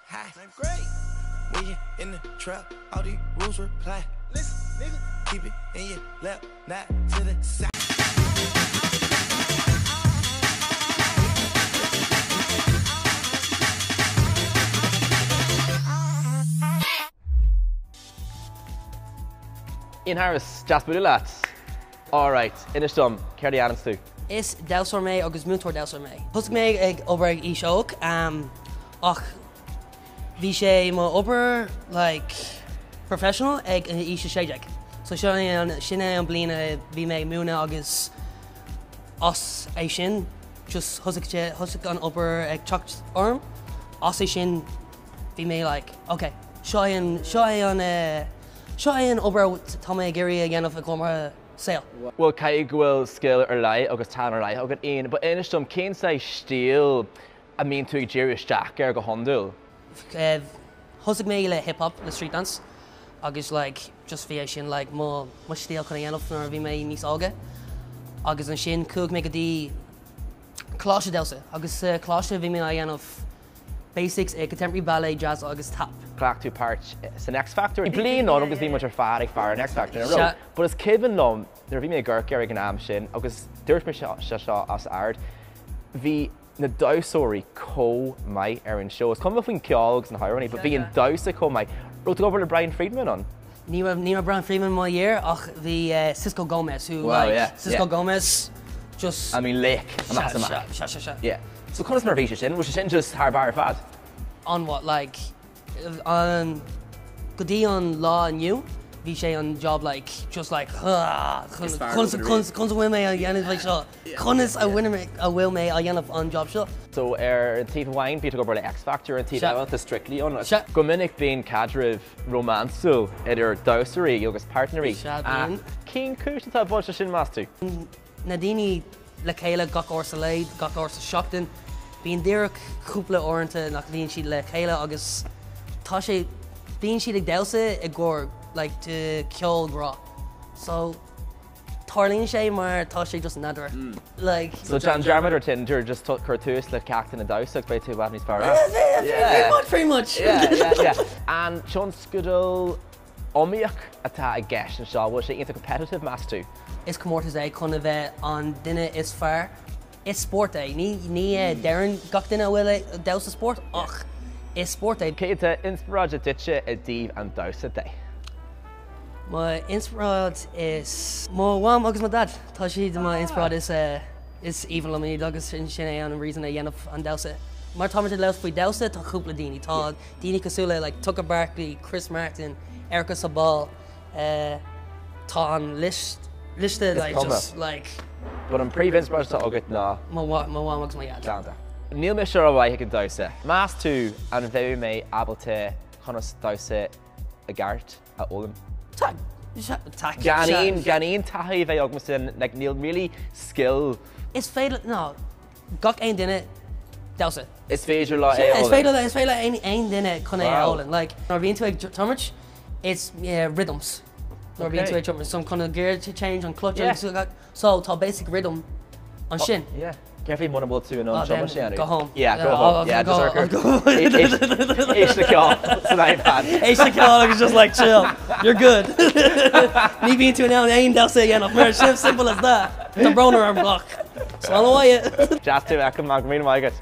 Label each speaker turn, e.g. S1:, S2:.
S1: High. I'm great. When you in the trap, all these rules reply. Listen, nigga, keep it in your lap, not to the side.
S2: Ian Harris, deas bualadh leat. Alright, inis dom, céard a dhéananns tú?
S3: Is damhsóir mé agus múinteoir damhsa mé. Thosaigh mé ag obair ag aois óg ach bhí sé mo obair like professional ag aois 16. So sin é an sin é an bliain a bhí mé ag múineadh agus as é sin just thosaigh sé thosaigh an obair ag teacht orm. As é sin bhí mé like ok seo é an seo é an eh Seo é an obair atá mé ag iarraidh a dhéanamh i gcomhair mo saol.
S2: Bhuel, caithfidh go bhfuil scil ar leith agus tallann ar leith agat, Ian, but inis dom, cén saghas stíl a mbíonn tú ag díriú isteach air go hiondúil?
S3: Thosaigh mé le hip hop, le street dance agus like just bhí é sin like mo mo stíl chun a dhéanamh nuair a bhí mé níos óige agus ansin chuaigh mé go dtí coláiste damhsa agus sa choláiste bhí mé á dhéanamh Basics i Contemporary Ballet, Jazz agus Tap.
S2: Ghlac tú páirt san X Factor. Bhí bliain ann agus bhí muid ar fad ag faire an X Factor, nach raibh? But is cuimhin liom nuair a bhí mé ag amharc air ag an am sin agus dúirt mé seo os ard, bhí na damhsóirí chomh maith ar an seó. Is cuma faoin ceol agus na hamhráin, but bhí an damhsa chomh maith. Raibh tú ag obair le Brian Friedman ann?
S3: Ní raibh ní raibh Brian Friedman mo year ach bhí Cisco Gomez who like Cisco Gomez just
S2: I mean laoch amach is amach.
S3: Sea sea sea.
S2: Yeah. So conas mar a bhí sé sin? Raibh sé sin just thar barr ar fad?
S3: An what like an go dtí an lá inniu bhí sé an job like just like conas conas conas a bhfuil mé a dhéanamh é seo? Conas a bhfuil mé a bhfuil mé a dhéanamh an job seo?
S2: So ar an taobh amháin bhí tú ag obair le X Factor, ar an taobh eile tá Strictly ann.
S3: Sea.
S2: Go minic bíonn caidreamh rómánsúil idir damhsóirí agus páirtnéirí.
S3: Sea, bíonn.
S2: Cén chúis atá ag baint leis sin, meas tú?
S3: Na daoine le chéile gach uair sa lae, gach uair sa seachtain. Bíonn díreach cúpla uaireanta nach mbíonn siad le chéile agus tá sé, bíonn siad ag damhsa i gcomhair like to ceol grá. So tarlaíonn sé mar tá sé just nádúrtha. Like.
S2: So déan dearmad ar Tinder, just cuir tús le ceachtanna damhsa agus beidh tú i bhfad níos fearr as.
S3: Yeah, pretty much, pretty much.
S2: Yeah, yeah, yeah. An tionscadal iomaíoch atá i gceist anseo, bhfuil sé iontach competitive, meas tú?
S3: Is comórtas é chun a bheith an duine is fearr. Is spórt é. Ní ní deireann gach duine a bhfuil damhsa spórt ach is spórt é.
S2: Cé atá inspioráid duitse i dtaobh an damhsa de?
S3: Mo inspioráid is mo mham agus mo dad. Tá siad mo inspioráid is is aoibhinn liom iad agus sin é an reason a dhéanamh an damhsa. Mar táimid ag labhairt faoi damhsa tá cúpla daoine. Tá daoine cosúil le like Tucker Barkley, Chris Martin, Erika Sabal, tá an list liosta like just like.
S2: But an príomh-inspioráid atá agat ná?
S3: Mo mham agus mo dhaid.
S2: Galánta. Níl mise rómhaith ag an damhsa. Meas tú an bheadh mé ábalta conas damhsa i gceart a fhoghlaim?
S3: Tá, tá.
S2: Gan aon, gan aon taithí a bheith agamsa, like níl really skill.
S3: Is féidir, no, gach aon duine damhsa.
S2: Is féidir leo é a
S3: fhoghlaim. Is féidir le, is féidir le aon, aon duine chun é a fhoghlaim. Like, nuair a bhíonn tú ag tromaid, it's yeah, rhythms. Nuair a bhíonn tú ag tromaid, so chun an gear to change an clutch agus so tá basic rhythm ansin.
S2: Yeah. Céard faoi muna bhfuil tú in ann tromaid a dhéanamh?
S3: Go home.
S2: Yeah, go home. Yeah, just Éist le ceol san iPad.
S3: Éist le ceol agus just like chill. You're good. Ní bhíonn tú in ann aon damhsa a dhéanamh mar sin simple as that. Tá brón orm gach. Slán abhaile.
S2: Deas tú a fheiceáil, go raibh míle maith agat.